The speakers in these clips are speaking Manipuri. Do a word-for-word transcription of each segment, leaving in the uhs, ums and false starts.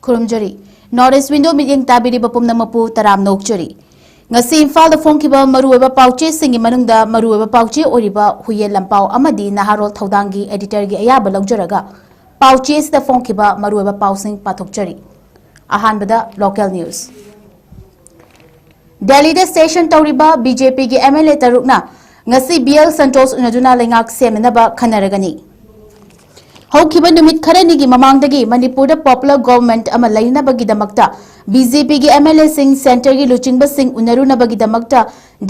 ꯈꯨꯔꯨꯝꯖꯔꯤ꯫ North East Window ꯃꯤꯠꯌꯦꯡ ꯇꯥꯕꯤꯔꯤꯕ ꯄꯨꯝꯅꯃꯛꯄꯨ ꯇꯔꯥꯝꯅ ꯑꯣꯛꯆꯔꯤ꯫ ꯉꯁꯤ ꯏꯝꯐꯥꯜꯗ ꯐꯣꯡꯈꯤꯕ ꯃꯔꯨꯑꯣꯏꯕ ꯄꯥꯎꯆꯦꯁꯤꯡꯒꯤ ꯃꯅꯨꯡꯗ ꯃꯔꯨꯑꯣꯏꯕ ꯄꯥꯎꯆꯦ ꯑꯣꯏꯔꯤꯕ ꯍꯨꯏꯌꯦꯟ ꯂꯝꯄꯥꯎ ꯑꯃꯗꯤ ꯅꯍꯥꯔꯣꯜ ꯊꯧꯗꯥꯡꯒꯤ editorꯒꯤ ꯑꯌꯥꯕ ꯂꯧꯖꯔꯒ ꯄꯥꯎꯆꯦꯁꯤꯗ ꯐꯣꯡꯈꯤꯕ ꯃꯔꯨꯑꯣꯏꯕ ꯄꯥꯎꯁꯤꯡ ꯄꯥꯊꯣꯛꯆꯔꯤ꯫ ꯑꯍꯥꯟꯕꯗ local news꯫ ꯗꯦꯜꯂꯤꯗ session ꯇꯧꯔꯤꯕ BJPꯒꯤ MLA ꯇꯔꯨꯛꯅ ꯉꯁꯤ BL ꯁꯟꯇꯣꯁ ꯎꯅꯗꯨꯅ ꯂꯩꯉꯥꯛ ꯁꯦꯝꯅꯅꯕ ꯈꯟꯅꯔꯒꯅꯤ꯫ ꯍꯧꯈꯤꯕ ꯅꯨꯃꯤꯠ ꯈꯔꯅꯤꯒꯤ ꯃꯃꯥꯡꯗꯒꯤ ꯃꯅꯤꯄꯨꯔꯗ popular government ꯑꯃ ꯂꯩꯅꯕꯒꯤꯗꯃꯛꯇ BJPꯒꯤ MLAꯁꯤꯡ centreꯒꯤ ꯂꯨꯆꯤꯡꯕꯁꯤꯡ ꯎꯅꯔꯨꯅꯕꯒꯤꯗꯃꯛꯇ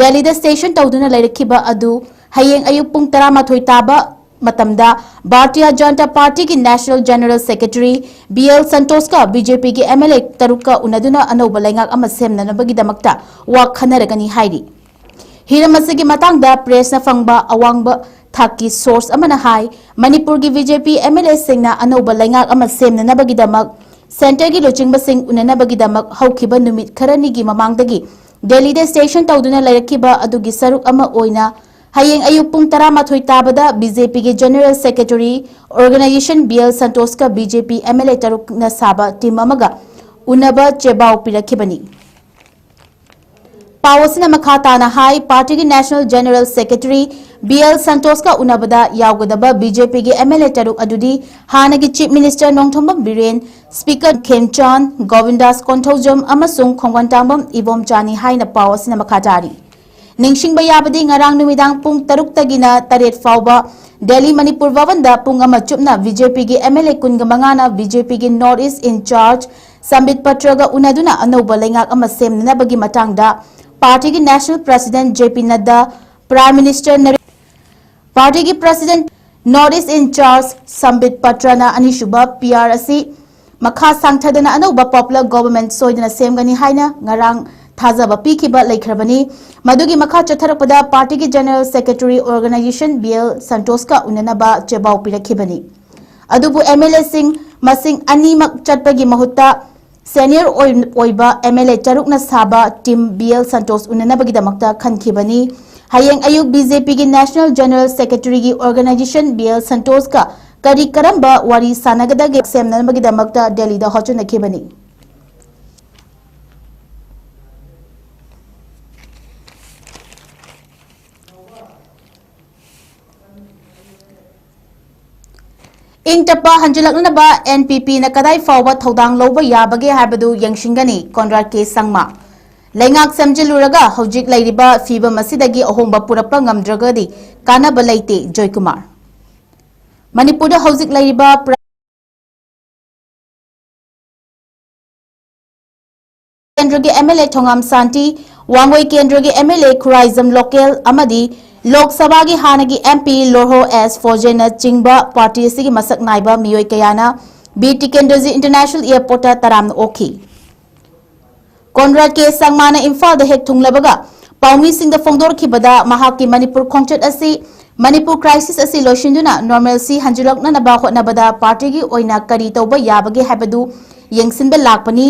ꯗꯦꯜꯂꯤꯗ session ꯇꯧꯗꯨꯅ ꯂꯩꯔꯛꯈꯤꯕ ꯑꯗꯨ ꯍꯌꯦꯡ ꯑꯌꯨꯛ ꯄꯨꯡ ꯇꯔꯥꯃꯥꯊꯣꯏ ꯇꯥꯕ ꯃꯇꯝꯗ ꯚꯥꯔꯇꯤꯌ ꯖꯅꯇꯥ ꯄꯥꯔꯇꯤꯒꯤ National General Secretary BL ꯁꯟꯇꯣꯁꯀ BJPꯒꯤ MLA ꯇꯔꯨꯛꯀ ꯎꯅꯗꯨꯅ ꯑꯅꯧꯕ ꯂꯩꯉꯥꯛ ꯑꯃ ꯁꯦꯝꯅꯅꯕꯒꯤꯗꯃꯛꯇ ꯋꯥ ꯈꯟꯅꯔꯒꯅꯤ ꯍꯥꯏꯔꯤ꯫ ꯍꯤꯔꯝ ꯑꯁꯤꯒꯤ ꯃꯇꯥꯡꯗ pressꯅ ꯐꯪꯕ ꯑꯋꯥꯡꯕ ꯊꯥꯛꯀꯤ source ꯑꯃꯅ ꯍꯥꯏ, ꯃꯅꯤꯄꯨꯔꯒꯤ BJP MLAꯁꯤꯡꯅ ꯑꯅꯧꯕ ꯂꯩꯉꯥꯛ ꯑꯃ ꯁꯦꯝꯅꯅꯕꯒꯤꯗꯃꯛ centreꯒꯤ ꯂꯨꯆꯤꯡꯕꯁꯤꯡ ꯎꯅꯅꯕꯒꯤꯗꯃꯛ ꯍꯧꯈꯤꯕ ꯅꯨꯃꯤꯠ ꯈꯔꯅꯤꯒꯤ ꯃꯃꯥꯡꯗꯒꯤ ꯗꯦꯜꯂꯤꯗ session ꯇꯧꯗꯨꯅ ꯂꯩꯔꯛꯈꯤꯕ ꯑꯗꯨꯒꯤ ꯁꯔꯨꯛ ꯑꯃ ꯑꯣꯏꯅ ꯍꯌꯦꯡ ꯑꯌꯨꯛ ꯄꯨꯡ ꯇꯔꯥꯃꯥꯊꯣꯏ ꯇꯥꯕꯗ BJPꯒꯤ General Secretary Organisation BL ꯁꯟꯇꯣꯁꯀ BJP MLA ꯇꯔꯨꯛꯅ ꯁꯥꯕ team ꯑꯃꯒ ꯎꯅꯕ ꯆꯦꯕꯥꯎ ꯄꯤꯔꯛꯈꯤꯕꯅꯤ꯫ ꯄꯥꯎ ꯑꯁꯤꯅ ꯃꯈꯥ ꯇꯥꯅ ꯍꯥꯏ, ꯄꯥꯔꯇꯤꯒꯤ National General Secretary BL ꯁꯟꯇꯣꯁꯀ ꯎꯅꯕꯗ ꯌꯥꯎꯒꯗꯕ BJPꯒꯤ MLA ꯇꯔꯨꯛ ꯑꯗꯨꯗꯤ ꯍꯥꯟꯅꯒꯤ Chief Minister Nongthombam Biren, Speaker ꯈꯦꯝꯆꯥꯟ, ꯒꯣꯕꯤꯟꯗꯥꯁ Konthoujam ꯑꯃꯁꯨꯡ ꯈꯣꯡꯕꯟꯇꯥꯡꯕꯝ ꯏꯕꯣꯝꯆꯥꯅꯤ ꯍꯥꯏꯅ ꯄꯥꯎ ꯑꯁꯤꯅ ꯃꯈꯥ ꯇꯥꯔꯤ꯫ ꯅꯤꯡꯁꯤꯡꯕ ꯌꯥꯕꯗꯤ ꯉꯔꯥꯡ ꯅꯨꯃꯤꯗꯥꯡ ꯄꯨꯡ ꯇꯔꯨꯛꯇꯒꯤꯅ ꯇꯔꯦꯠ ꯐꯥꯎꯕ ꯗꯦꯜꯂꯤ ꯃꯅꯤꯄꯨꯔ ꯚꯕꯟꯗ ꯄꯨꯡ ꯑꯃ ꯆꯨꯞꯅ BJPꯒꯤ MLA ꯀꯨꯟꯒ ꯃꯉꯥꯅ BJPꯒꯤ North East in charge ꯁꯝꯕꯤꯠ ꯄꯇ꯭ꯔꯒ ꯎꯅꯗꯨꯅ ꯑꯅꯧꯕ ꯂꯩꯉꯥꯛ ꯑꯃ ꯁꯦꯝꯅꯅꯕꯒꯤ ꯃꯇꯥꯡꯗ ꯄꯥꯔꯇꯤꯒꯤ National President JP ꯅꯗ꯭ꯗꯥ, Prime Minister ꯅꯔꯦ-, ꯄꯥꯔꯇꯤꯒꯤ President North East in charge ꯁꯝꯕꯤꯠ ꯄꯇ꯭ꯔꯅ ꯑꯅꯤꯁꯨꯕ PR ꯑꯁꯤ ꯃꯈꯥ ꯁꯥꯡꯊꯗꯅ ꯑꯅꯧꯕ popular government ꯁꯣꯏꯗꯅ ꯁꯦꯝꯒꯅꯤ ꯍꯥꯏꯅ ꯉꯔꯥꯡ ꯊꯥꯖꯕ ꯄꯤꯈꯤꯕ ꯂꯩꯈ꯭ꯔꯕꯅꯤ꯫ ꯃꯗꯨꯒꯤ ꯃꯈꯥ ꯆꯠꯊꯔꯛꯄꯗ ꯄꯥꯔꯇꯤꯒꯤ General Secretary Organisation BL ꯁꯟꯇꯣꯁꯀ ꯎꯅꯅꯕ ꯆꯦꯕꯥꯎ ꯄꯤꯔꯛꯈꯤꯕꯅꯤ꯫ ꯑꯗꯨꯕꯨ MLAꯁꯤꯡ ꯃꯁꯤꯡ ꯑꯅꯤꯃꯛ ꯆꯠꯄꯒꯤ ꯃꯍꯨꯠꯇ senior ꯑꯣꯏ-, ꯑꯣꯏꯕ MLA ꯇꯔꯨꯛꯅ ꯁꯥꯕ team BL ꯁꯟꯇꯣꯁ ꯎꯅꯅꯕꯒꯤꯗꯃꯛꯇ ꯈꯟꯈꯤꯕꯅꯤ꯫ ꯍꯌꯦꯡ ꯑꯌꯨꯛ BJPꯒꯤ National General Secretaryꯒꯤ Organisation BL ꯁꯟꯇꯣꯁꯀ ꯀꯔꯤ ꯀꯔꯝꯕ ꯋꯥꯔꯤ ꯁꯥꯟꯅꯒꯗꯒꯦ ꯁꯦꯝꯅꯅꯕꯒꯤꯗꯃꯛꯇ ꯗꯦꯜꯂꯤꯗ ꯍꯣꯠꯆꯟꯅꯈꯤꯕꯅꯤ꯫ ꯏꯪ ꯇꯞꯄ ꯍꯟꯖꯤꯜꯂꯛꯅꯅꯕ ꯑꯦꯟ ꯄꯤ ꯄꯤꯅ ꯀꯗꯥꯏ ꯐꯥꯎꯕ ꯊꯧꯗꯥꯡ ꯂꯧꯕ ꯌꯥꯕꯒꯦ ꯍꯥꯏꯕꯗꯨ ꯌꯦꯡꯁꯤꯟꯒꯅꯤ, ꯀꯣꯟꯔꯥꯗ ꯀꯦ ꯁꯪꯃ꯫ ꯂꯩꯉꯥꯛ ꯁꯦꯝꯖꯤꯜꯂꯨꯔꯒ ꯍꯧꯖꯤꯛ ꯂꯩꯔꯤꯕ ꯐꯤꯕꯝ ꯑꯁꯤꯗꯒꯤ ꯑꯍꯣꯡꯕ ꯄꯨꯔꯛꯄ ꯉꯝꯗ꯭ꯔꯒꯗꯤ ꯀꯥꯟꯅꯕ ꯂꯩꯇꯦ, ꯖꯣꯏꯀꯨꯃꯥꯔ꯫ ꯃꯅꯤꯄꯨꯔꯗ ꯍꯧꯖꯤꯛ ꯂꯩꯔꯤꯕ ꯄ꯭ꯔ-, ꯀꯦꯟꯗ꯭ꯔꯒꯤ ꯑꯦꯝ ꯑꯦꯜ ꯑꯦ ꯊꯣꯉꯥꯝ ꯁꯥꯟꯇꯤ, ꯋꯥꯡꯒꯣꯏ ꯀꯦꯟꯗ꯭ꯔꯒꯤ M L A Khuraijam local ꯑꯃꯗꯤ ꯂꯣꯛ ꯁꯚꯥꯒꯤ ꯍꯥꯟꯅꯒꯤ ꯑꯦꯝ ꯄꯤ ꯂꯣꯔꯍꯣ ꯑꯦꯁ ꯐꯣꯔꯖꯦꯅꯆꯤꯡꯕ ꯄꯥꯔꯇꯤ ꯑꯁꯤꯒꯤ ꯃꯁꯛ ꯅꯥꯏꯕ ꯃꯤꯑꯣꯏ ꯀꯌꯥꯅ ꯕꯤ ꯇꯤꯀꯦꯟꯗ꯭ꯔꯖꯤ ꯏꯟꯇꯔꯅꯦꯁꯅꯦꯜ ꯑꯦꯌꯔꯄꯣꯔꯠꯇ ꯇꯔꯥꯝꯅ ꯑꯣꯛꯈꯤ꯫ ꯀꯣꯟꯔꯥꯗ ꯀꯦ ꯁꯪꯃꯥꯅ ꯏꯝꯐꯥꯜꯗ ꯍꯦꯛ ꯊꯨꯡꯂꯕꯒ ꯄꯥꯎꯃꯤꯁꯤꯡꯗ ꯐꯣꯡꯗꯣꯔꯛꯈꯤꯕꯗ, ꯃꯍꯥꯛꯀꯤ ꯃꯅꯤꯄꯨꯔ ꯈꯣꯡꯆꯠ ꯑꯁꯤ ꯃꯅꯤꯄꯨꯔ ꯀ꯭ꯔꯥꯏꯁꯤꯁ ꯑꯁꯤ ꯂꯣꯏꯁꯤꯟꯗꯨꯅ ꯅꯣꯔꯃꯦꯜꯁꯤ ꯍꯟꯖꯤꯜꯂꯛꯅꯅꯕ ꯍꯣꯠꯅꯕꯗ ꯄꯥꯔꯇꯤꯒꯤ ꯑꯣꯏꯅ ꯀꯔꯤ ꯇꯧꯕ ꯌꯥꯕꯒꯦ ꯍꯥꯏꯕꯗꯨ ꯌꯦꯡꯁꯤꯟꯕ ꯂꯥꯛꯄꯅꯤ꯫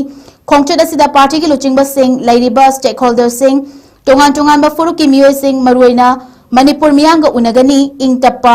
ꯈꯣꯡꯆꯠ ꯑꯁꯤꯗ ꯄꯥꯔꯇꯤꯒꯤ ꯂꯨꯆꯤꯡꯕꯁꯤꯡ, ꯂꯩꯔꯤꯕ ꯁ꯭ꯇꯦꯛꯍꯣꯜꯗꯔꯁꯤꯡ, ꯇꯣꯉꯥꯟ ꯇꯣꯉꯥꯟꯕ ꯐꯨꯔꯨꯞꯀꯤ ꯃꯤꯑꯣꯏꯁꯤꯡ, ꯃꯔꯨꯑꯣꯏꯅ ꯃꯅꯤꯄꯨꯔ ꯃꯤꯌꯥꯝꯒ ꯎꯅꯒꯅꯤ꯫ ꯏꯪ ꯇꯞꯄ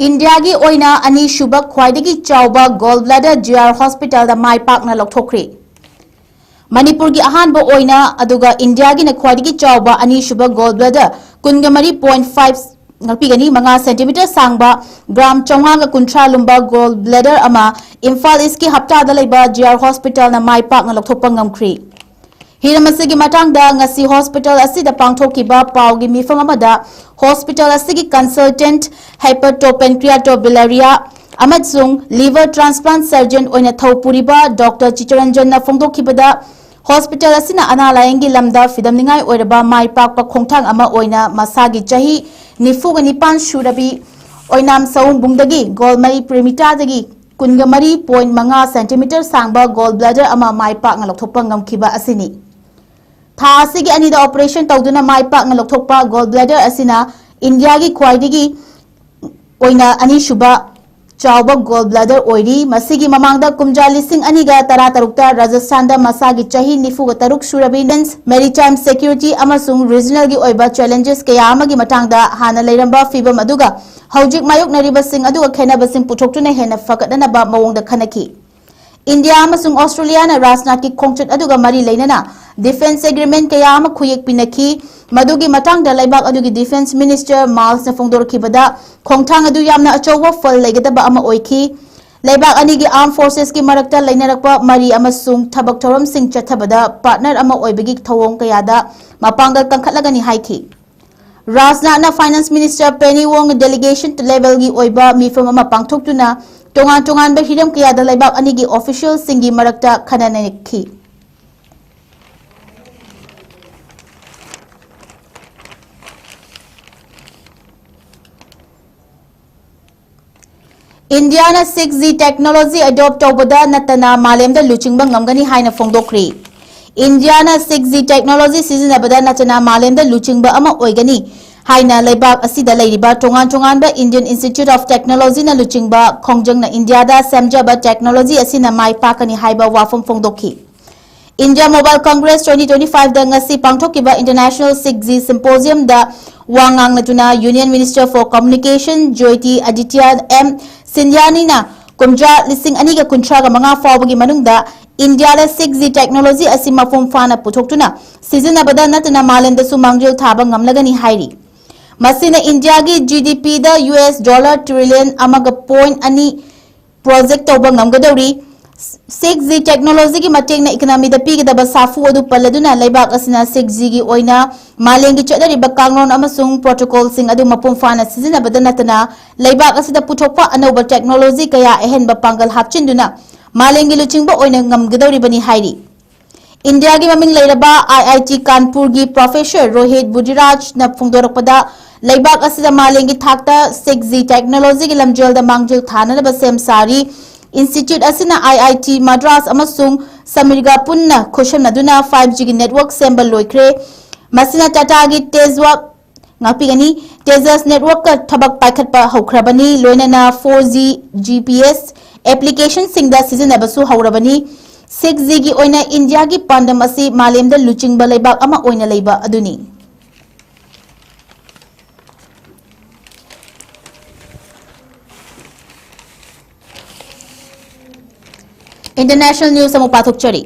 ꯏꯟꯗꯤꯌꯥꯒꯤ ꯑꯣꯏꯅ ꯑꯅꯤꯁꯨꯕ ꯈ꯭ꯋꯥꯏꯗꯒꯤ ꯆꯥꯎꯕ ꯒꯣꯜ ꯕ꯭ꯂꯦꯗꯔ ꯖꯤ ꯑꯥꯔ ꯍꯣꯁꯄꯤꯇꯥꯜꯗ ꯃꯥꯏ ꯄꯥꯛꯅ ꯂꯧꯊꯣꯛꯈ꯭ꯔꯦ꯫ ꯃꯅꯤꯄꯨꯔꯒꯤ ꯑꯍꯥꯟꯕ ꯑꯣꯏꯅ, ꯑꯗꯨꯒ ꯏꯟꯗꯤꯌꯥꯒꯤꯅ ꯈ꯭ꯋꯥꯏꯗꯒꯤ ꯆꯥꯎꯕ ꯑꯅꯤꯁꯨꯕ ꯒꯣꯜ ꯕ꯭ꯂꯦꯗꯔ ꯀꯨꯟꯒ ꯃꯔꯤ ꯄꯣꯏꯟ ꯐꯥꯏꯚ, ꯉꯥꯛꯄꯤꯒꯅꯤ, ꯃꯉꯥ ꯁꯦꯟꯇꯤꯃꯤꯇꯔ ꯁꯥꯡꯕ, ꯒ꯭ꯔꯥꯝ ꯆꯥꯝꯃꯉꯥꯒ ꯀꯨꯟꯊ꯭ꯔꯥ ꯂꯨꯝꯕ ꯒꯣꯜ ꯕ꯭ꯂꯦꯗꯔ ꯑꯃ ꯏꯝꯐꯥꯜ ꯏꯁꯀꯤ ꯍꯞꯇꯥꯗ ꯂꯩꯕ ꯖꯤ ꯑꯥꯔ ꯍꯣꯁꯄꯤꯇꯥꯜꯅ ꯃꯥꯏ ꯄꯥꯛꯅ ꯂꯧꯊꯣꯛꯄ ꯉꯝꯈ꯭ꯔꯦ꯫ ꯍꯤꯔꯝ ꯑꯁꯤꯒꯤ ꯃꯇꯥꯡꯗ ꯉꯁꯤ ꯍꯣꯁꯄꯤꯇꯥꯜ ꯑꯁꯤꯗ ꯄꯥꯡꯊꯣꯛꯈꯤꯕ ꯄꯥꯎꯒꯤ ꯃꯤꯐꯝ ꯑꯃꯗ ꯍꯣꯁꯄꯤꯇꯥꯜ ꯑꯁꯤꯒꯤ consultant hepatopancreatobiliary ꯑꯃꯁꯨꯡ liver transplant surgeon ꯑꯣꯏꯅ ꯊꯧ ꯄꯨꯔꯤꯕ ꯗꯣꯛꯇꯔ ꯆꯤꯇꯔꯟꯖꯟꯅ ꯐꯣꯡꯗꯣꯛꯈꯤꯕꯗ, ꯍꯣꯁꯄꯤꯇꯥꯜ ꯑꯁꯤꯅ ꯑꯅꯥ ꯂꯥꯌꯦꯡꯒꯤ ꯂꯝꯗ ꯐꯤꯗꯝꯅꯤꯡꯉꯥꯏ ꯑꯣꯏꯔꯕ ꯃꯥꯏ ꯄꯥꯛꯄ ꯈꯣꯡꯊꯥꯡ ꯑꯃ ꯑꯣꯏꯅ ꯃꯁꯥꯒꯤ ꯆꯍꯤ ꯅꯤꯐꯨꯒ ꯅꯤꯄꯥꯟ ꯁꯨꯔꯕꯤ ꯑꯣꯏꯅꯥꯝ ꯁꯑꯣꯝꯕꯨꯡꯗꯒꯤ ꯒꯣꯜ ꯃꯔꯤ ꯄ꯭ꯔꯦꯃꯤꯇꯥꯗꯒꯤ ꯀꯨꯟꯒ ꯃꯔꯤ ꯄꯣꯏꯟ ꯃꯉꯥ ꯁꯦꯟꯇꯤꯃꯤꯇꯔ ꯁꯥꯡꯕ ꯒꯣꯜ ꯕ꯭ꯂꯦꯗꯔ ꯑꯃ ꯃꯥꯏ ꯄꯥꯛꯅ ꯂꯧꯊꯣꯛꯄ ꯉꯝꯈꯤꯕ ꯑꯁꯤꯅꯤ꯫ ꯊꯥ ꯑꯁꯤꯒꯤ ꯑꯅꯤꯗ ꯑꯣꯄꯔꯦꯁꯟ ꯇꯧꯗꯨꯅ ꯃꯥꯏ ꯄꯥꯛꯅ ꯂꯧꯊꯣꯛꯄ ꯒꯣꯜ ꯕ꯭ꯂꯦꯗꯔ ꯑꯁꯤꯅ ꯏꯟꯗꯤꯌꯥꯒꯤ ꯈ꯭ꯋꯥꯏꯗꯒꯤ ꯑꯣꯏꯅ ꯑꯅꯤꯁꯨꯕ ꯆꯥꯎꯕ ꯒꯣꯜ ꯕ꯭ꯂꯦꯗꯔ ꯑꯣꯏꯔꯤ꯫ ꯃꯁꯤꯒꯤ ꯃꯃꯥꯡꯗ ꯀꯨꯝꯖꯥ ꯂꯤꯁꯤꯡ ꯑꯅꯤꯒ ꯇꯔꯥꯇꯔꯨꯛꯇ ꯔꯥꯖꯁꯊꯥꯟꯗ ꯃꯁꯥꯒꯤ ꯆꯍꯤ ꯅꯤꯐꯨꯒ ꯇꯔꯨꯛ ꯁꯨꯔꯕꯤ ꯅꯦꯟꯁ ꯃꯦꯔꯤꯇꯥꯏꯝ ꯁꯦꯀ꯭ꯌꯨꯔꯤꯇꯤ ꯑꯃꯁꯨꯡ ꯔꯤꯖꯅꯦꯜꯒꯤ ꯑꯣꯏꯕ ꯆꯦꯂꯦꯟꯖꯦꯁ ꯀꯌꯥ ꯑꯃꯒꯤ ꯃꯇꯥꯡꯗ ꯍꯥꯟꯅ ꯂꯩꯔꯝꯕ ꯐꯤꯕꯝ ꯑꯗꯨꯒ ꯍꯧꯖꯤꯛ ꯃꯥꯌꯣꯛꯅꯔꯤꯕꯁꯤꯡ ꯑꯗꯨꯒ ꯈꯦꯠꯅꯕꯁꯤꯡ ꯄꯨꯊꯣꯛꯇꯨꯅ ꯍꯦꯟꯅ ꯐꯒꯠꯅꯅꯕ ꯃꯑꯣꯡꯗ ꯈꯟꯅꯈꯤ꯫ ꯏꯟꯗꯤꯌꯥ ꯑꯃꯁꯨꯡ ꯑꯣꯁꯇ꯭ꯔꯦꯂꯤꯌꯥꯅ ꯔꯥꯖꯅꯥꯠꯀꯤ ꯈꯣꯡꯆꯠ ꯑꯗꯨꯒ ꯃꯔꯤ ꯂꯩꯅꯅ ꯗꯤꯐꯦꯟꯁ ꯑꯦꯒ꯭ꯔꯤꯃꯦꯟ ꯀꯌꯥ ꯑꯃ ꯈꯨꯌꯦꯛ ꯄꯤꯅꯈꯤ꯫ ꯃꯗꯨꯒꯤ ꯃꯇꯥꯡꯗ ꯂꯩꯕꯥꯛ ꯑꯗꯨꯒꯤ ꯗꯤꯐꯦꯟꯁ ꯃꯤꯅꯤꯁꯇꯔ ꯃꯥꯜꯁꯅ ꯐꯣꯡꯗꯣꯔꯛꯈꯤꯕꯗ ꯈꯣꯡꯊꯥꯡ ꯑꯗꯨ ꯌꯥꯝꯅ ꯑꯆꯧꯕ ꯐꯜ ꯂꯩꯒꯗꯕ ꯑꯃ ꯑꯣꯏꯈꯤ꯫ ꯂꯩꯕꯥꯛ ꯑꯅꯤꯒꯤ ꯑꯥꯔꯝ ꯐꯣꯔꯁꯦꯁꯀꯤ ꯃꯔꯛꯇ ꯂꯩꯅꯔꯛꯄ ꯃꯔꯤ ꯑꯃꯁꯨꯡ ꯊꯕꯛ ꯊꯧꯔꯝꯁꯤꯡ ꯆꯠꯊꯕꯗ ꯄꯥꯔꯠꯅꯔ ꯑꯃ ꯑꯣꯏꯕꯒꯤ ꯊꯧꯑꯣꯡ ꯀꯌꯥꯗ ꯃꯄꯥꯡꯒꯜ ꯀꯟꯈꯠꯂꯒꯅꯤ ꯍꯥꯏꯈꯤ꯫ ꯔꯥꯖꯅꯥꯠꯅ ꯐꯥꯏꯅꯥꯟꯁ ꯃꯤꯅꯤꯁꯇꯔ ꯄꯦꯅꯤ ꯋꯣꯡ ꯗꯦꯂꯤꯒꯦꯁꯟ ꯂꯦꯚꯦꯜꯒꯤ ꯑꯣꯏꯕ ꯃꯤꯐꯝ ꯑꯃ ꯄꯥꯡꯊꯣꯛꯇꯨꯅ ꯇꯣꯉꯥꯟ ꯇꯣꯉꯥꯟꯕ ꯍꯤꯔꯝ ꯀꯌꯥꯗ ꯂꯩꯕꯥꯛ ꯑꯅꯤꯒꯤ ꯑꯣꯐꯤꯁꯤꯌꯦꯜꯁꯤꯡꯒꯤ ꯃꯔꯛꯇ ꯈꯟꯅ ꯅꯩꯅꯈꯤ꯫ ꯏꯟꯗꯤꯌꯥꯅ ꯁꯤꯛꯁ ꯖꯤ ꯇꯦꯛꯅꯣꯂꯣꯖꯤ ꯑꯦꯗꯣꯞ ꯇꯧꯕꯗ ꯅꯠꯇꯅ ꯃꯥꯂꯦꯝꯗ ꯂꯨꯆꯤꯡꯕ ꯉꯝꯒꯅꯤ ꯍꯥꯏꯅ ꯐꯣꯡꯗꯣꯛꯈ꯭ꯔꯤ꯫ ꯏꯟꯗꯤꯌꯥꯅ ꯁꯤꯛꯁ ꯖꯤ ꯇꯦꯛꯅꯣꯂꯣꯖꯤ ꯁꯤꯖꯤꯟꯅꯕꯗ ꯅꯠꯇꯅ ꯃꯥꯂꯦꯝꯗ ꯂꯨꯆꯤꯡꯕ ꯑꯃ ꯑꯣꯏꯒꯅꯤ ꯍꯥꯏꯅ ꯂꯩꯕꯥꯛ ꯑꯁꯤꯗ ꯂꯩꯔꯤꯕ ꯇꯣꯉꯥꯟ ꯇꯣꯉꯥꯟꯕ ꯏꯟꯗꯤꯌꯟ ꯏꯟꯁꯇꯤꯇ꯭ꯌꯨꯠ ꯑꯣꯐ ꯇꯦꯛꯅꯣꯂꯣꯖꯤꯅ ꯂꯨꯆꯤꯡꯕ ꯈꯣꯡꯖꯪꯅ ꯏꯟꯗꯤꯌꯥꯗ ꯁꯦꯝꯖꯕ ꯇꯦꯛꯅꯣꯂꯣꯖꯤ ꯑꯁꯤꯅ ꯃꯥꯏ ꯄꯥꯛꯀꯅꯤ ꯍꯥꯏꯕ ꯋꯥꯐꯝ ꯐꯣꯡꯗꯣꯛꯈꯤ꯫ India Mobile Congress twenty twenty ꯐꯥꯏꯚꯇ ꯉꯁꯤ ꯄꯥꯡꯊꯣꯛꯈꯤꯕ ꯏꯟꯇꯔꯅꯦꯁꯅꯦꯜ ꯁꯤꯛꯁ ꯖꯤ ꯁꯤꯝꯄꯣꯖꯤꯌꯝꯗ ꯋꯥ ꯉꯥꯡꯅꯗꯨꯅ Union Minister for Communication Jyoti Aditya M ꯁꯤꯟꯙꯤꯌꯥꯅꯤꯅ ꯀꯨꯝꯖꯥ ꯂꯤꯁꯤꯡ ꯑꯅꯤꯒ ꯀꯨꯟꯊ꯭ꯔꯥꯒ ꯃꯉꯥ ꯐꯥꯎꯕꯒꯤ ꯃꯅꯨꯡꯗ ꯏꯟꯗꯤꯌꯥꯗ ꯁꯤꯛꯁ ꯖꯤ ꯇꯦꯛꯅꯣꯂꯣꯖꯤ ꯑꯁꯤ ꯃꯄꯨꯡ ꯐꯥꯅ ꯄꯨꯊꯣꯛꯇꯨꯅ ꯁꯤꯖꯤꯟꯅꯕꯗ ꯅꯠꯇꯅ ꯃꯥꯂꯦꯝꯗꯁꯨ ꯃꯥꯡꯖꯤꯜ ꯊꯥꯕ ꯉꯝꯂꯒꯅꯤ ꯍꯥꯏꯔꯤ꯫ ꯃꯁꯤꯅ ꯏꯟꯗꯤꯌꯥꯒꯤ ꯖꯤ ꯗꯤ ꯄꯤꯗ ꯌꯨ ꯑꯦꯁ ꯗꯣꯂꯔ ꯇ꯭ꯔꯤꯂꯤꯌꯟ ꯑꯃꯒ ꯄꯣꯏꯟ ꯑꯅꯤ ꯄ꯭ꯔꯣꯖꯦꯛ ꯇꯧꯕ ꯉꯝꯒꯗꯧꯔꯤ꯫ ꯁꯤꯛꯁ ꯖꯤ ꯇꯦꯛꯅꯣꯂꯣꯖꯤꯒꯤ ꯃꯇꯦꯡꯅ ꯏꯀꯣꯅꯣꯃꯤꯗ ꯄꯤꯒꯗꯕ ꯁꯥꯐꯨ ꯑꯗꯨ ꯄꯜꯂꯗꯨꯅ ꯂꯩꯕꯥꯛ ꯑꯁꯤꯅ ꯁꯤꯛꯁ ꯖꯤꯒꯤ ꯑꯣꯏꯅ ꯃꯥꯂꯦꯝꯒꯤ ꯆꯠꯅꯔꯤꯕ ꯀꯥꯡꯂꯣꯟ ꯑꯃꯁꯨꯡ ꯄ꯭ꯔꯣꯇꯣꯀꯣꯜꯁꯤꯡ ꯑꯗꯨ ꯃꯄꯨꯡ ꯐꯥꯅ ꯁꯤꯖꯤꯟꯅꯕꯗ ꯅꯠꯇꯅ ꯂꯩꯕꯥꯛ ꯑꯁꯤꯗ ꯄꯨꯊꯣꯛꯄ ꯑꯅꯧꯕ ꯇꯦꯛꯅꯣꯂꯣꯖꯤ ꯀꯌꯥ ꯑꯍꯦꯟꯕ ꯄꯥꯡꯒꯜ ꯍꯥꯞꯆꯤꯟꯗꯨꯅ ꯃꯥꯂꯦꯝꯒꯤ ꯂꯨꯆꯤꯡꯕ ꯑꯣꯏꯅ ꯉꯝꯒꯗꯧꯔꯤꯕꯅꯤ ꯍꯥꯏꯔꯤ꯫ ꯏꯟꯗꯤꯌꯥꯒꯤ ꯃꯃꯤꯡ ꯂꯩꯔꯕ ꯑꯥꯏ ꯑꯥꯏ ꯇꯤ ꯀꯥꯟꯄꯨꯔꯒꯤ ꯄ꯭ꯔꯣꯐꯦꯁꯔ ꯔꯣꯍꯤꯠ ꯕꯨꯗꯤꯔꯥꯖꯅ ꯐꯣꯡꯗꯣꯔꯛꯄꯗ, ꯂꯩꯕꯥꯛ ꯑꯁꯤꯗ ꯃꯥꯂꯦꯝꯒꯤ ꯊꯥꯛꯇ ꯁꯤꯛꯁ ꯖꯤ ꯇꯦꯛꯅꯣꯂꯣꯖꯤꯒꯤ ꯂꯝꯖꯦꯜꯗ ꯃꯥꯡꯖꯤꯜ ꯊꯥꯅꯅꯕ ꯁꯦꯝ ꯁꯥꯔꯤ꯫ ꯏꯟꯁꯇꯤꯇ꯭ꯌꯨꯠ ꯑꯁꯤꯅ ꯑꯥꯏ ꯑꯥꯏ ꯇꯤ ꯃꯗ꯭ꯔꯥꯁ ꯑꯃꯁꯨꯡ ꯁꯃꯤꯔꯒ ꯄꯨꯟꯅ ꯈꯨꯠꯁꯝꯅꯗꯨꯅ ꯐꯥꯏꯚ ꯖꯤꯒꯤ ꯅꯦꯠꯋꯥꯔꯛ ꯁꯦꯝꯕ ꯂꯣꯏꯈ꯭ꯔꯦ꯫ ꯃꯁꯤꯅ ꯇꯥꯇꯥꯒꯤ ꯇꯦꯖꯋꯥꯛ ꯉꯥꯛꯄꯤꯒꯅꯤ꯫ ꯇꯦꯖꯁ ꯅꯦꯠꯋꯥꯔꯛꯀ ꯊꯕꯛ ꯄꯥꯏꯈꯠꯄ ꯍꯧꯈ꯭ꯔꯕꯅꯤ, ꯂꯣꯏꯅꯅ four G G P S ꯑꯦꯄ꯭ꯂꯤꯀꯦꯁꯟꯁꯤꯡꯗ ꯁꯤꯖꯤꯟꯅꯕꯁꯨ ꯍꯧꯔꯕꯅꯤ꯫ ꯁꯤꯛꯁ ꯖꯤꯒꯤ ꯑꯣꯏꯅ ꯏꯟꯗꯤꯌꯥꯒꯤ ꯄꯥꯟꯗꯝ ꯑꯁꯤ ꯃꯥꯂꯦꯝꯗ ꯂꯨꯆꯤꯡꯕ ꯂꯩꯕꯥꯛ ꯑꯃ ꯑꯣꯏꯅ ꯂꯩꯕ ꯑꯗꯨꯅꯤ꯫ ꯏꯟꯇꯔꯅꯦꯁꯅꯦꯜ ꯅ꯭ꯌꯨꯁ ꯑꯃꯨꯛ ꯄꯥꯊꯣꯛꯆꯔꯤ꯫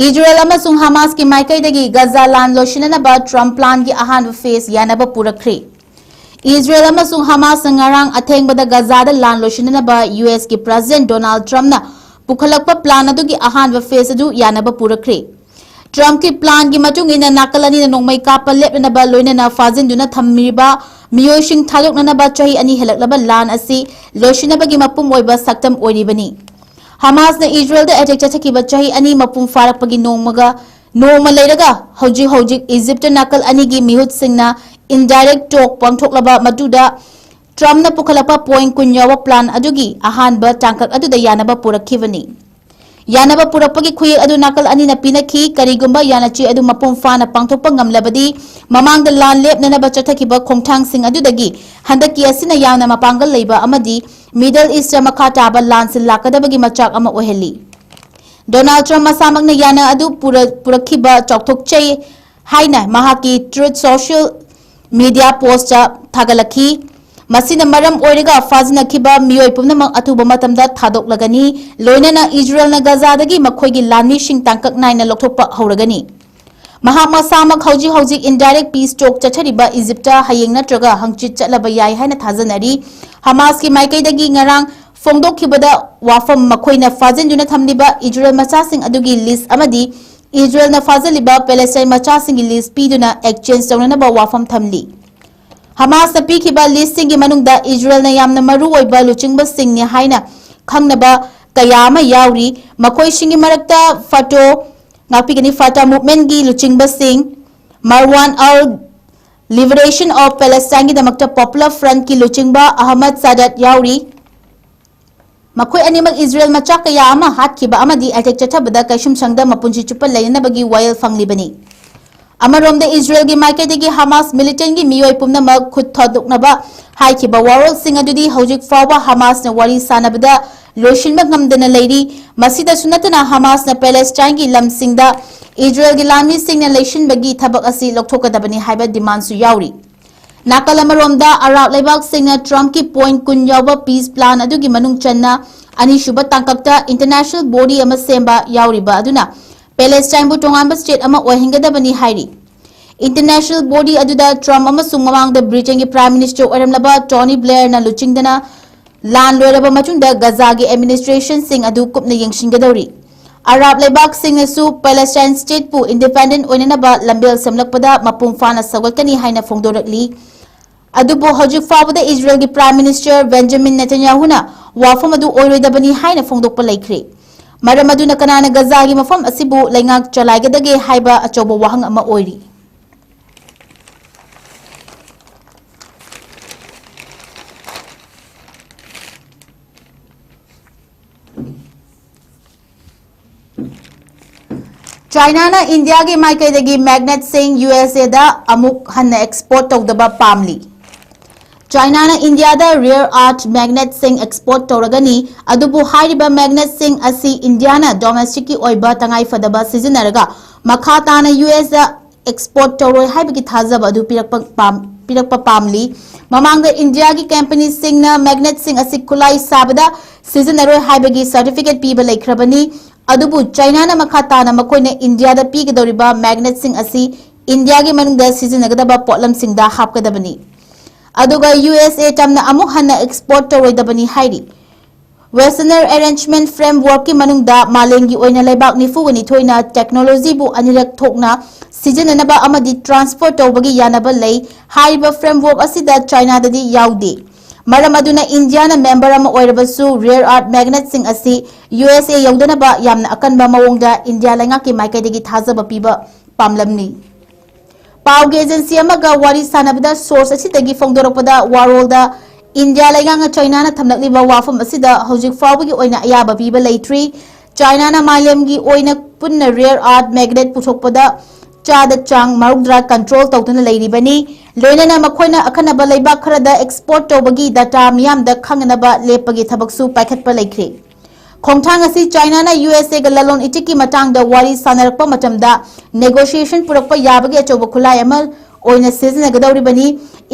ꯏꯖꯔꯦꯜ ꯑꯃꯁꯨꯡ ꯍꯃꯥꯁꯀꯤ ꯃꯥꯏꯀꯩꯗꯒꯤ ꯒꯖꯥ ꯂꯥꯟ ꯂꯣꯏꯁꯤꯟꯅꯅꯕ ꯇ꯭ꯔꯝꯞ ꯄ꯭ꯂꯥꯟꯒꯤ ꯑꯍꯥꯟꯕ ꯐꯦꯖ ꯌꯥꯅꯕ ꯄꯨꯔꯛꯈ꯭ꯔꯦ꯫ ꯏꯖꯔꯦꯜ ꯑꯃꯁꯨꯡ ꯍꯃꯥꯁꯅ ꯉꯔꯥꯡ ꯑꯊꯦꯡꯕꯗ ꯒꯖꯥꯗ ꯂꯥꯟ ꯂꯣꯏꯁꯤꯟꯅꯅꯕ ꯌꯨ ꯑꯦꯁꯀꯤ ꯄ꯭ꯔꯦꯁꯤꯗꯦꯟꯠ ꯗꯣꯅꯥꯜꯗ ꯇ꯭ꯔꯝꯞꯅ ꯄꯨꯈꯠꯂꯛꯄ ꯄ꯭ꯂꯥꯟ ꯑꯗꯨꯒꯤ ꯑꯍꯥꯟꯕ ꯐꯦꯖ ꯑꯗꯨ ꯌꯥꯅꯕ ꯄꯨꯔꯛꯈ꯭ꯔꯦ꯫ ꯇ꯭ꯔꯝꯞꯀꯤ ꯄ꯭ꯂꯥꯟꯒꯤ ꯃꯇꯨꯡ ꯏꯟꯅ ꯅꯥꯀꯜ ꯑꯅꯤꯅ ꯅꯣꯡꯃꯩ ꯀꯥꯞꯄ ꯂꯦꯞꯅꯅꯕ, ꯂꯣꯏꯅꯅ ꯐꯥꯖꯤꯟꯗꯨꯅ ꯊꯝꯂꯤꯕ ꯃꯤꯑꯣꯏꯁꯤꯡ ꯊꯥꯗꯣꯛꯅꯅꯕ ꯆꯍꯤ ꯑꯅꯤ ꯍꯦꯜꯂꯛꯂꯕ ꯂꯥꯟ ꯑꯁꯤ ꯂꯣꯏꯁꯤꯟꯅꯕꯒꯤ ꯃꯄꯨꯡ ꯑꯣꯏꯕ ꯁꯛꯇꯝ ꯑꯣꯏꯔꯤꯕꯅꯤ꯫ ꯍꯃꯥꯁꯅ ꯏꯖꯔꯦꯜꯗ ꯑꯦꯇꯦꯛ ꯆꯠꯊꯈꯤꯕ ꯆꯍꯤ ꯑꯅꯤ ꯃꯄꯨꯡ ꯐꯥꯔꯛꯄꯒꯤ ꯅꯣꯡꯃꯒ, ꯅꯣꯡꯃ ꯂꯩꯔꯒ ꯍꯧꯖꯤꯛ ꯍꯧꯖꯤꯛ ꯏꯖꯤꯞꯇ ꯅꯥꯀꯜ ꯑꯅꯤꯒꯤ ꯃꯤꯍꯨꯠꯁꯤꯡꯅ ꯏꯟꯗꯥꯏꯔꯦꯛ ꯇꯣꯛ ꯄꯥꯡꯊꯣꯛꯂꯕ ꯃꯇꯨꯡꯗ ꯇ꯭ꯔꯝꯞꯅ ꯄꯨꯈꯠꯂꯛꯄ ꯄꯣꯏꯟꯠ ꯀꯨꯟ ꯌꯥꯎꯕ ꯄ꯭ꯂꯥꯟ ꯑꯗꯨꯒꯤ ꯑꯍꯥꯟꯕ ꯇꯥꯡꯀꯛ ꯑꯗꯨꯗ ꯌꯥꯅꯕ ꯄꯨꯔꯛꯈꯤꯕꯅꯤ꯫ ꯌꯥꯅꯕ ꯄꯨꯔꯛꯄꯒꯤ ꯈꯨꯌꯦꯛ ꯑꯗꯨ ꯅꯥꯀꯜ ꯑꯅꯤꯅ ꯄꯤꯅꯈꯤ꯫ ꯀꯔꯤꯒꯨꯝꯕ ꯌꯥꯅꯆꯦ ꯑꯗꯨ ꯃꯄꯨꯡ ꯐꯥꯅ ꯄꯥꯡꯊꯣꯛꯄ ꯉꯝꯂꯕꯗꯤ, ꯃꯃꯥꯡꯗ ꯂꯥꯟ ꯂꯦꯞꯅꯅꯕ ꯆꯠꯊꯈꯤꯕ ꯈꯣꯡꯊꯥꯡꯁꯤꯡ ꯑꯗꯨꯗꯒꯤ ꯍꯟꯗꯛꯀꯤ ꯑꯁꯤꯅ ꯌꯥꯝꯅ ꯃꯄꯥꯡꯒꯜ ꯂꯩꯕ ꯑꯃꯗꯤ ꯃꯤꯗꯜ ꯏꯁꯇ ꯃꯈꯥ ꯇꯥꯕ ꯂꯥꯟꯁꯤꯡ ꯂꯥꯛꯀꯗꯕꯒꯤ ꯃꯆꯥꯛ ꯑꯃ ꯑꯣꯏꯍꯜꯂꯤ꯫ ꯗꯣꯅꯥꯜꯗ ꯇ꯭ꯔꯝꯞ ꯃꯁꯥꯃꯛꯅ ꯌꯥꯅ ꯑꯗꯨ ꯄꯨꯔ-, ꯄꯨꯔꯛꯈꯤꯕ ꯆꯥꯎꯊꯣꯛꯆꯩ ꯍꯥꯏꯅ ꯃꯍꯥꯛꯀꯤ ꯇ꯭ꯔꯨꯊ ꯁꯣꯁꯤꯌꯦꯜ ꯃꯤꯗꯤꯌꯥ ꯄꯣꯁꯇ ꯊꯥꯒꯠꯂꯛꯈꯤ꯫ ꯃꯁꯤꯅ ꯃꯔꯝ ꯑꯣꯏꯔꯒ ꯐꯥꯖꯤꯟꯅꯈꯤꯕ ꯃꯤꯑꯣꯏ ꯄꯨꯝꯅꯃꯛ ꯑꯊꯨꯕ ꯃꯇꯝꯗ ꯊꯥꯗꯣꯛꯂꯒꯅꯤ, ꯂꯣꯏꯅꯅ ꯏꯖꯔꯦꯜꯅ ꯒꯖꯥꯗꯒꯤ ꯃꯈꯣꯏꯒꯤ ꯂꯥꯟꯃꯤꯁꯤꯡ ꯇꯥꯡꯀꯛ ꯅꯥꯏꯅ ꯂꯧꯊꯣꯛꯄ ꯍꯧꯔꯒꯅꯤ꯫ ꯃꯍꯥꯛ ꯃꯁꯥꯃꯛ ꯍꯧꯖꯤꯛ ꯍꯧꯖꯤꯛ ꯏꯟꯗꯥꯏꯔꯦꯛ ꯄꯤꯁ ꯇꯣꯛ ꯆꯠꯊꯔꯤꯕ ꯏꯖꯤꯞꯇ ꯍꯌꯦꯡ ꯅꯠꯇ꯭ꯔꯒ ꯍꯪꯆꯤꯠ ꯆꯠꯂꯕ ꯌꯥꯏ ꯍꯥꯏꯅ ꯊꯥꯖꯅꯔꯤ꯫ ꯍꯃꯥꯁꯀꯤ ꯃꯥꯏꯀꯩꯗꯒꯤ ꯉꯔꯥꯡ ꯐꯣꯡꯗꯣꯛꯈꯤꯕꯗ ꯋꯥꯐꯝ ꯃꯈꯣꯏꯅ ꯐꯥꯖꯤꯟꯗꯨꯅ ꯊꯝꯂꯤꯕ ꯏꯖꯔꯦꯜ ꯃꯆꯥꯁꯤꯡ ꯑꯗꯨꯒꯤ ꯂꯤꯁ ꯑꯃꯗꯤ ꯏꯖꯔꯦꯜꯅ ꯐꯥꯖꯤꯜꯂꯤꯕ ꯄꯦꯂꯦꯁꯇꯥꯏꯟ ꯃꯆꯥꯁꯤꯡꯒꯤ ꯂꯤꯁ ꯄꯤꯗꯨꯅ ꯑꯦꯛꯁꯆꯦꯟꯖ ꯇꯧꯅꯅꯕ ꯋꯥꯐꯝ ꯊꯝꯂꯤ꯫ ꯍꯃꯥꯁꯅ ꯄꯤꯈꯤꯕ ꯂꯤꯁꯁꯤꯡꯒꯤ ꯃꯅꯨꯡꯗ ꯏꯖꯔꯦꯜꯅ ꯌꯥꯝꯅ ꯃꯔꯨ ꯑꯣꯏꯕ ꯂꯨꯆꯤꯡꯕꯁꯤꯡꯅꯤ ꯍꯥꯏꯅ ꯈꯪꯅꯕ ꯀꯌꯥ ꯑꯃ ꯌꯥꯎꯔꯤ꯫ ꯃꯈꯣꯏꯁꯤꯡꯒꯤ ꯃꯔꯛꯇ ꯐꯥꯇꯣ ꯉꯥꯛꯄꯤꯒꯅꯤ꯫ ꯐꯇꯥ ꯃꯨꯚꯃꯦꯟꯠꯀꯤ ꯂꯨꯆꯤꯡꯕꯁꯤꯡ ꯃꯔꯋꯥꯟ ꯑꯜ ꯂꯤꯕꯔꯦꯁꯟ ꯑꯣꯐ ꯄꯦꯂꯦꯁꯇꯥꯏꯟꯒꯤꯗꯃꯛꯇ ꯄꯣꯄꯨꯂꯔ ꯐ꯭ꯔꯟꯠꯀꯤ ꯂꯨꯆꯤꯡꯕ ꯑꯍꯃꯗ ꯁꯥꯗꯠ ꯌꯥꯎꯔꯤ꯫ ꯃꯈꯣꯏ ꯑꯅꯤꯃꯛ ꯏꯖꯔꯦꯜ ꯃꯆꯥ ꯀꯌꯥ ꯑꯃ ꯍꯥꯠꯈꯤꯕ ꯑꯃꯗꯤ ꯑꯦꯇꯦꯛ ꯆꯠꯊꯕꯗ ꯀꯩꯁꯨꯝꯁꯪꯗ ꯃꯄꯨꯟꯁꯤ ꯆꯨꯞꯄ ꯂꯩꯅꯅꯕꯒꯤ ꯋꯥꯌꯦꯜ ꯐꯪꯂꯤꯕꯅꯤ꯫ ꯑꯃꯔꯣꯝꯗ ꯏꯖꯔꯦꯜꯒꯤ ꯃꯥꯏꯀꯩꯗꯒꯤ ꯍꯃꯥꯁ ꯃꯤꯂꯤꯇꯦꯟꯠꯀꯤ ꯃꯤꯑꯣꯏ ꯄꯨꯝꯅꯃꯛ ꯈꯨꯠ ꯊꯥꯗꯣꯛꯅꯕ ꯍꯥꯏꯈꯤꯕ ꯋꯥꯔꯣꯜꯁꯤꯡ ꯑꯗꯨꯗꯤ ꯍꯧꯖꯤꯛ ꯐꯥꯎꯕ ꯍꯃꯥꯁꯅ ꯋꯥꯔꯤ ꯁꯥꯅꯕꯗ ꯂꯣꯏꯁꯤꯟꯕ ꯉꯝꯗꯅ ꯂꯩꯔꯤ꯫ ꯃꯁꯤꯗꯁꯨ ꯅꯠꯇꯅ ꯍꯃꯥꯁꯅ ꯄꯦꯂꯦꯁꯇꯥꯏꯟꯒꯤ ꯂꯝꯁꯤꯡꯗ ꯏꯖꯔꯦꯜꯒꯤ ꯂꯥꯟꯃꯤꯁꯤꯡꯅ ꯂꯩꯁꯤꯟꯕꯒꯤ ꯊꯕꯛ ꯑꯁꯤ ꯂꯧꯊꯣꯛꯀꯗꯕꯅꯤ ꯍꯥꯏꯕ ꯗꯤꯃꯥꯟꯁꯨ ꯌꯥꯎꯔꯤ꯫ ꯅꯥꯀꯜ ꯑꯃꯔꯣꯝꯗ ꯑꯔꯥꯕ ꯂꯩꯕꯥꯛꯁꯤꯡꯅ ꯇ꯭ꯔꯝꯞꯀꯤ ꯄꯣꯏꯟꯠ ꯀꯨꯟ ꯌꯥꯎꯕ ꯄꯤꯁ ꯄ꯭ꯂꯥꯟ ꯑꯗꯨꯒꯤ ꯃꯅꯨꯡ ꯆꯟꯅ ꯑꯅꯤꯁꯨꯕ ꯇꯥꯡꯀꯛꯇ ꯏꯟꯇꯔꯅꯦꯁꯅꯦꯜ ꯕꯣꯗꯤ ꯑꯃ ꯁꯦꯝꯕ ꯌꯥꯎꯔꯤꯕ ꯑꯗꯨꯅ ꯄꯦꯂꯦꯁꯇꯥꯏꯟꯕꯨ ꯇꯣꯉꯥꯟꯕ ꯁ꯭ꯇꯦꯠ ꯑꯃ ꯑꯣꯏꯍꯟꯒꯗꯕꯅꯤ ꯍꯥꯏꯔꯤ꯫ ꯏꯟꯇꯔꯅꯦꯁꯅꯦꯜ ꯕꯣꯗꯤ ꯑꯗꯨꯗ ꯇ꯭ꯔꯝꯞ ꯑꯃꯁꯨꯡ ꯃꯃꯥꯡꯗ ꯕ꯭ꯔꯤꯇꯦꯟꯒꯤ ꯄ꯭ꯔꯥꯏꯝ ꯃꯤꯅꯤꯁꯇꯔ ꯑꯣꯏꯔꯝꯂꯕ ꯇꯣꯅꯤ ꯕ꯭ꯂꯦꯌꯔꯅ ꯂꯨꯆꯤꯡꯗꯅ ꯂꯥꯟ ꯂꯣꯏꯔꯕ ꯃꯇꯨꯡꯗ ꯒꯖꯥꯒꯤ ꯑꯦꯗꯃꯤꯅꯤꯁꯇ꯭ꯔꯦꯁꯟꯁꯤꯡ ꯑꯗꯨ ꯀꯨꯞꯅ ꯌꯦꯡꯁꯤꯟꯒꯗꯧꯔꯤ꯫ ꯑꯔꯥꯕ ꯂꯩꯕꯥꯛꯁꯤꯡꯅꯁꯨ ꯄꯦꯂꯦꯁꯇꯥꯏꯟ ꯁ꯭ꯇꯦꯠꯄꯨ ꯏꯟꯗꯤꯄꯦꯟꯗꯦꯟꯠ ꯑꯣꯏꯅꯅꯕ ꯂꯝꯕꯦꯜ ꯁꯦꯝꯂꯛꯄꯗ ꯃꯄꯨꯡ ꯐꯥꯅ ꯁꯧꯒꯠꯀꯅꯤ ꯍꯥꯏꯅ ꯐꯣꯡꯗꯣꯔꯛꯂꯤ꯫ ꯑꯗꯨꯕꯨ ꯍꯧꯖꯤꯛ ꯐꯥꯎꯕꯗ ꯏꯖꯔꯦꯜꯒꯤ ꯄ꯭ꯔꯥꯏꯝ ꯃꯤꯅꯤꯁꯇꯔ ꯕꯦꯟꯖꯥꯃꯤꯟ ꯅꯦꯇꯟꯌꯥꯍꯨꯅ ꯋꯥꯐꯝ ꯑꯗꯨ ꯑꯣꯏꯔꯣꯏꯗꯕꯅꯤ ꯍꯥꯏꯅ ꯐꯣꯡꯗꯣꯛꯄ ꯂꯩꯈ꯭ꯔꯦ꯫ ꯃꯔꯝ ꯑꯗꯨꯅ ꯀꯅꯥꯅ ꯒꯖꯥꯒꯤ ꯃꯐꯝ ꯑꯁꯤꯕꯨ ꯂꯩꯉꯥꯛ ꯆꯂꯥꯏꯒꯗꯒꯦ ꯍꯥꯏꯕ ꯑꯆꯧꯕ ꯋꯥꯍꯪ ꯑꯃ ꯑꯣꯏꯔꯤ꯫ ꯆꯥꯏꯅꯥꯅ ꯏꯟꯗꯤꯌꯥꯒꯤ ꯃꯥꯏꯀꯩꯗꯒꯤ ꯃꯦꯒꯅꯦꯠꯁꯤꯡ ꯌꯨ ꯑꯦꯁ ꯑꯦꯗ ꯑꯃꯨꯛ ꯍꯟꯅ ꯑꯦꯛꯁꯄꯣꯔꯠ ꯇꯧꯗꯕ ꯄꯥꯝꯂꯤ꯫ ꯆꯥꯏꯅꯥꯅ ꯏꯟꯗꯤꯌꯥꯗ ꯔꯦꯌꯔ ꯑꯥꯔꯊ ꯃꯦꯒꯅꯦꯠꯁꯤꯡ ꯑꯦꯛꯁꯄꯣꯔꯠ ꯇꯧꯔꯒꯅꯤ, ꯑꯗꯨꯕꯨ ꯍꯥꯏꯔꯤꯕ ꯃꯦꯒꯅꯦꯠꯁꯤꯡ ꯑꯁꯤ ꯏꯟꯗꯤꯌꯥꯅ ꯗꯣꯃꯦꯁꯇꯤꯛꯀꯤ ꯑꯣꯏꯕ ꯇꯉꯥꯏꯐꯗꯕ ꯁꯤꯖꯤꯟꯅꯔꯒ ꯃꯈꯥ ꯇꯥꯅ ꯌꯨ ꯑꯦꯁꯇ ꯑꯦꯛꯁꯄꯣꯔꯠ ꯇꯧꯔꯣꯏ ꯍꯥꯏꯕꯒꯤ ꯊꯥꯖꯕ ꯑꯗꯨ ꯄꯤꯔꯛꯄ ꯄꯥꯝ-, ꯄꯤꯔꯛꯄ ꯄꯥꯝꯂꯤ꯫ ꯃꯃꯥꯡꯗ ꯏꯟꯗꯤꯌꯥꯒꯤ ꯀꯝꯄꯅꯤꯁꯤꯡꯅ ꯃꯦꯒꯅꯦꯠꯁꯤꯡ ꯑꯁꯤ ꯈꯨꯠꯂꯥꯏ ꯁꯥꯕꯗ ꯁꯤꯖꯤꯟꯅꯔꯣꯏ ꯍꯥꯏꯕꯒꯤ ꯁꯔꯇꯤꯐꯤꯀꯦꯠ ꯄꯤꯕ ꯂꯩꯈ꯭ꯔꯕꯅꯤ꯫ ꯑꯗꯨꯕꯨ ꯆꯥꯏꯅꯥꯅ ꯃꯈꯥ ꯇꯥꯅ ꯃꯈꯣꯏꯅ ꯏꯟꯗꯤꯌꯥꯗ ꯄꯤꯒꯗꯧꯔꯤꯕ ꯃꯦꯒꯅꯦꯠꯁꯤꯡ ꯑꯁꯤ ꯏꯟꯗꯤꯌꯥꯒꯤ ꯃꯅꯨꯡꯗ ꯁꯤꯖꯤꯟꯅꯒꯗꯕ ꯄꯣꯠꯂꯝꯁꯤꯡꯗ ꯍꯥꯞꯀꯗꯕꯅꯤ꯫ ꯑꯗꯨꯒ ꯌꯨ ꯑꯦꯁ ꯑꯦ ꯇꯝꯅ ꯑꯃꯨꯛ ꯍꯟꯅ ꯑꯦꯛꯁꯄꯣꯔꯠ ꯇꯧꯔꯣꯏꯗꯕꯅꯤ ꯍꯥꯏꯔꯤ꯫ ꯋꯦꯁꯇꯔꯅꯔ ꯑꯦꯔꯦꯟꯖꯃꯦꯟꯠ ꯐ꯭ꯔꯦꯝꯋꯔꯛꯀꯤ ꯃꯅꯨꯡꯗ ꯃꯥꯂꯦꯝꯒꯤ ꯑꯣꯏꯅ ꯂꯩꯕꯥꯛ ꯅꯤꯐꯨꯒ ꯅꯤꯊꯣꯏꯅ ꯇꯦꯛꯅꯣꯂꯣꯖꯤꯕꯨ ꯑꯅꯤꯔꯛ ꯊꯣꯛꯅ ꯁꯤꯖꯤꯟꯅꯅꯕ ꯑꯃꯗꯤ ꯇ꯭ꯔꯥꯟꯁꯐꯔ ꯇꯧꯕꯒꯤ ꯌꯥꯅꯕ ꯂꯩ꯫ ꯍꯥꯏꯔꯤꯕ ꯐ꯭ꯔꯦꯝꯋꯔꯛ ꯑꯁꯤꯗ ꯆꯥꯏꯅꯥꯗꯗꯤ ꯌꯥꯎꯗꯦ꯫ ꯃꯔꯝ ꯑꯗꯨꯅ ꯏꯟꯗꯤꯌꯥꯅ member ꯑꯃ ꯑꯣꯏꯔꯕꯁꯨ rare earth magnetꯁꯤꯡ ꯑꯁꯤ U S A ꯌꯧꯗꯅꯕ ꯌꯥꯝꯅ ꯑꯀꯟꯕ ꯃꯑꯣꯡꯗ ꯏꯟꯗꯤꯌꯥ ꯂꯩꯉꯥꯛꯀꯤ ꯃꯥꯏꯀꯩꯗꯒꯤ ꯊꯥꯖꯕ ꯄꯤꯕ ꯄꯥꯝꯂꯝꯃꯤ꯫ ꯄꯥꯎꯒꯤ agency ꯑꯃꯒ ꯋꯥꯔꯤ ꯁꯥꯟꯅꯕꯗ source ꯑꯁꯤꯗꯒꯤ ꯐꯣꯡꯗꯣꯔꯛꯄꯗ ꯋꯥꯔꯣꯜꯗ ꯏꯟꯗꯤꯌꯥ ꯂꯩꯉꯥꯛꯅ ꯆꯥꯏꯅꯥꯅ ꯊꯝꯂꯛꯂꯤꯕ ꯋꯥꯐꯝ ꯑꯁꯤꯗ ꯍꯧꯖꯤꯛ ꯐꯥꯎꯕꯒꯤ ꯑꯣꯏꯅ ꯑꯌꯥꯕ ꯄꯤꯕ ꯂꯩꯇ꯭ꯔꯤ꯫ ꯆꯥꯏꯅꯥꯅ ꯃꯥꯂꯦꯝꯒꯤ ꯑꯣꯏꯅ ꯄꯨꯟꯅ rare earth magnet ꯄꯨꯊꯣꯛꯄꯗ ꯆꯥꯗ ꯆꯥꯡ ꯃꯔꯧꯗ꯭ꯔꯥ control ꯇꯧꯗꯨꯅ ꯂꯩꯔꯤꯕꯅꯤ꯫ ꯂꯣꯏꯅꯅ ꯃꯈꯣꯏꯅ ꯑꯈꯟꯅꯕ ꯂꯩꯕꯥꯛ ꯈꯔꯗ export ꯇꯧꯕꯒꯤ data ꯃꯤꯌꯥꯝꯗ ꯈꯪꯅꯅꯕ ꯂꯦꯞꯄꯒꯤ ꯊꯕꯛꯁꯨ ꯄꯥꯏꯈꯠꯄ ꯂꯩꯈ꯭ꯔꯤ꯫ ꯈꯣꯡꯊꯥꯡ ꯑꯁꯤ ꯆꯥꯏꯅꯥꯅ U S Aꯒ ꯂꯂꯣꯟ ꯏꯇꯤꯛꯀꯤ ꯃꯇꯥꯡꯗ ꯋꯥꯔꯤ ꯁꯥꯟꯅꯔꯛꯄ ꯃꯇꯝꯗ negotiation ꯄꯨꯔꯛꯄ ꯌꯥꯕꯒꯤ ꯑꯆꯧꯕ ꯈꯨꯠꯂꯥꯏ ꯑꯃ ꯑꯣꯏꯅ ꯁꯤꯖꯤꯟꯅꯒꯗꯧꯔꯤꯕꯅꯤ꯫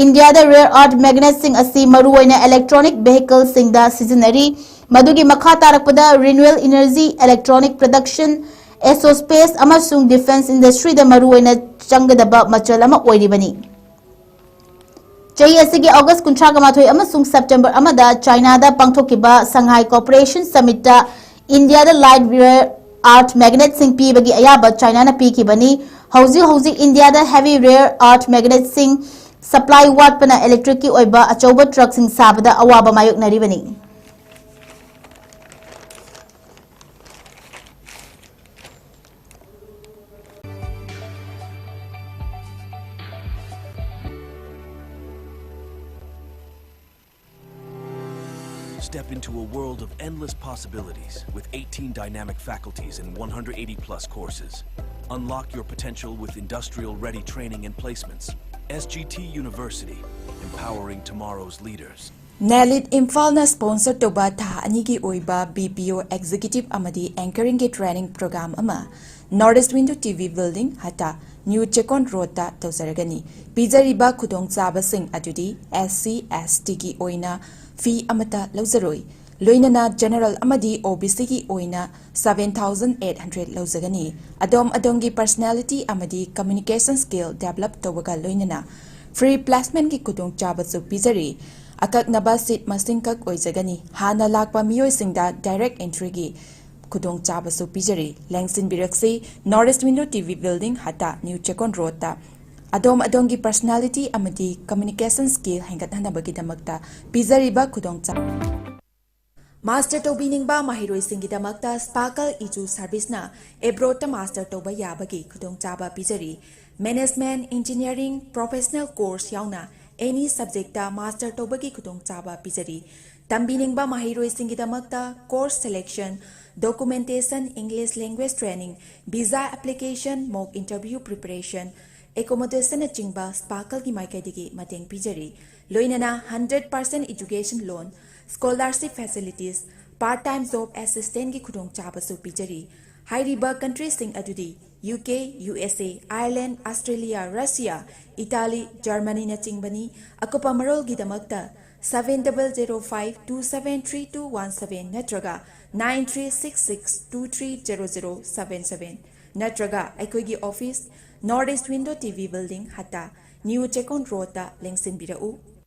ꯏꯟꯗꯤꯌꯥꯗ rare earth magnetꯁꯤꯡ ꯑꯁꯤ ꯃꯔꯨꯑꯣꯏꯅ electronic vehicleꯁꯤꯡꯗ ꯁꯤꯖꯤꯟꯅꯔꯤ꯫ ꯃꯗꯨꯒꯤ ꯃꯈꯥ ꯇꯥꯔꯛꯄꯗ renewable energy, electronic production, aerospace ꯑꯃꯁꯨꯡ defense industryꯗ ꯃꯔꯨꯑꯣꯏꯅ ꯆꯪꯒꯗꯕ ꯃꯆꯜ ꯑꯃ ꯑꯣꯏꯔꯤꯕꯅꯤ꯫ ꯆꯍꯤ ꯑꯁꯤꯒꯤ August ꯀꯨꯟꯊ꯭ꯔꯥꯒ ꯃꯥꯊꯣꯏ ꯑꯃꯁꯨꯡ September ꯑꯃꯗ ꯆꯥꯏꯅꯥꯗ ꯄꯥꯡꯊꯣꯛꯈꯤꯕ Shanghai Cooperation Summitꯇ ꯏꯟꯗꯤꯌꯥꯗ light rare earth magnetꯁꯤꯡ ꯄꯤꯕꯒꯤ ꯑꯌꯥꯕ ꯆꯥꯏꯅꯥꯅ ꯄꯤꯈꯤꯕꯅꯤ꯫ ꯍꯧꯖꯤꯛ ꯍꯧꯖꯤꯛ ꯏꯟꯗꯤꯌꯥꯗ heavy rare earth magnetꯁꯤꯡ supply ꯋꯥꯠꯄꯅ electricꯀꯤ ꯑꯣꯏꯕ ꯑꯆꯧꯕ truckꯁꯤꯡ ꯁꯥꯕꯗ ꯑꯋꯥꯕ ꯃꯥꯌꯣꯛꯅꯔꯤꯕꯅꯤ꯫ Step into a world of endless possibilities with eighteen dynamic faculties and one hundred eighty plus courses. Unlock your potential with industrial ready training and placements. S G T University, empowering tomorrow's leaders. ꯅꯦꯂꯤꯠ ꯏꯝꯐꯥꯜꯅ sponsor ꯇꯧꯕ ꯊꯥ ꯑꯅꯤꯒꯤ ꯑꯣꯏꯕ B P O executive ꯑꯃꯗꯤ anchoringꯒꯤ training program ꯑꯃ North East Window T V building, ꯍꯇꯥ, New Chekon Roadꯇ ꯇꯧꯖꯔꯒꯅꯤ꯫ ꯄꯤꯖꯔꯤꯕ ꯈꯨꯗꯣꯡꯆꯥꯕꯁꯤꯡ ꯑꯗꯨꯗꯤ S C S Tꯒꯤ ꯑꯣꯏꯅ fee ꯑꯃꯠꯇ ꯂꯧꯖꯔꯣꯏ꯫ ꯂꯣꯏꯅꯅ general ꯑꯃꯗꯤ O B Cꯒꯤ ꯑꯣꯏꯅ seven thousand eight hundred ꯂꯧꯖꯒꯅꯤ꯫ ꯑꯗꯣꯝ ꯑꯗꯣꯝꯒꯤ personality ꯑꯃꯗꯤ communication skill develop ꯇꯧꯕꯒ ꯂꯣꯏꯅꯅ free placementꯀꯤ ꯈꯨꯗꯣꯡꯆꯥꯕꯁꯨ ꯄꯤꯖꯔꯤ꯫ ꯑꯀꯛꯅꯕ seat ꯃꯁꯤꯡꯈꯛ ꯑꯣꯏꯖꯒꯅꯤ꯫ ꯍꯥꯟꯅ ꯂꯥꯛꯄ ꯃꯤꯑꯣꯏꯁꯤꯡꯗ direct entryꯒꯤ ꯈꯨꯗꯣꯡꯆꯥꯕꯁꯨ ꯄꯤꯖꯔꯤ꯫ ꯂꯦꯡꯁꯤꯟꯕꯤꯔꯛꯁꯤ, North East Window T V building, ꯍꯇꯥ, New Chekon Roadꯇ꯫ ꯑꯗꯣꯝ ꯑꯗꯣꯝꯒꯤ personality ꯑꯃꯗꯤ communication skill ꯍꯦꯟꯒꯠꯍꯟꯅꯕꯒꯤꯗꯃꯛꯇ ꯄꯤꯖꯔꯤꯕ ꯈꯨꯗꯣꯡꯆꯥꯕ꯫ Master ꯇꯧꯕꯤꯅꯤꯡꯕ ꯃꯍꯩꯔꯣꯏꯁꯤꯡꯒꯤꯗꯃꯛꯇ Sparkle Edu Service ꯅ abroad ꯇ master ꯇꯧꯕ ꯌꯥꯕꯒꯤ ꯈꯨꯗꯣꯡꯆꯥꯕ ꯄꯤꯖꯔꯤ꯫ Management, engineering, professional course ꯌꯥꯎꯅ any subject ꯇ master ꯇꯧꯕꯒꯤ ꯈꯨꯗꯣꯡꯆꯥꯕ ꯄꯤꯖꯔꯤ꯫ ꯇꯝꯕꯤꯅꯤꯡꯕ ꯃꯍꯩꯔꯣꯏꯁꯤꯡꯒꯤꯗꯃꯛꯇ course selection, documentation, English language training, visa application, mock interview preparation, accommodation ꯅꯆꯤꯡꯕ Sparkle ꯒꯤ ꯃꯥꯏꯀꯩꯗꯒꯤ ꯃꯇꯦꯡ ꯄꯤꯖꯔꯤ꯫ ꯂꯣꯏꯅꯅ hundred percent education loan, scholarship facilities, part time job assistance ꯀꯤ ꯈꯨꯗꯣꯡꯆꯥꯕꯁꯨ ꯄꯤꯖꯔꯤ꯫ ꯍꯥꯏꯔꯤꯕ country ꯁꯤꯡ ꯑꯗꯨꯗꯤ U K, U S A, Ireland, Australia, Russia, Italy, Germany ꯅꯆꯤꯡꯕꯅꯤ꯫ ꯑꯀꯨꯞꯄ ꯃꯔꯣꯜꯒꯤꯗꯃꯛꯇ seven double zero five two seven three two one seven ꯅꯠꯇ꯭ꯔꯒ nine three six six two three zero zero seven seven ꯅꯠꯇ꯭ꯔꯒ ꯑꯩꯈꯣꯏꯒꯤ office North East Window T V Building, ꯍꯠꯇꯥ, New Chekon Road ꯇ ꯂꯦꯡꯁꯤꯟꯕꯤꯔꯛꯎ꯫